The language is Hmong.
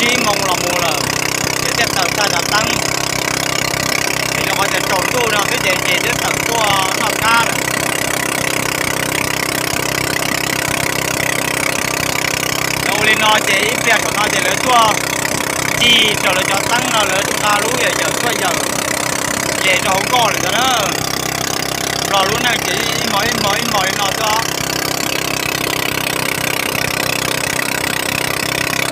Ib moos los mus lawm, ces thiaj tawm tag cov teeb. Ces rau qhov tias tsaus ntuj no xwb ces ces twb tawm tuaj noj kab lawm. Lawv ua li no ces ib pliag saum no ces lawv tuaj ci raws lawv cov teeb no lawv nqa lub yawm yawm tuaj yawm ze rau hauv nkoj lawm ntag na. Nplog lub neej ces ib hmos ib hmos ib hmos li no xwb os.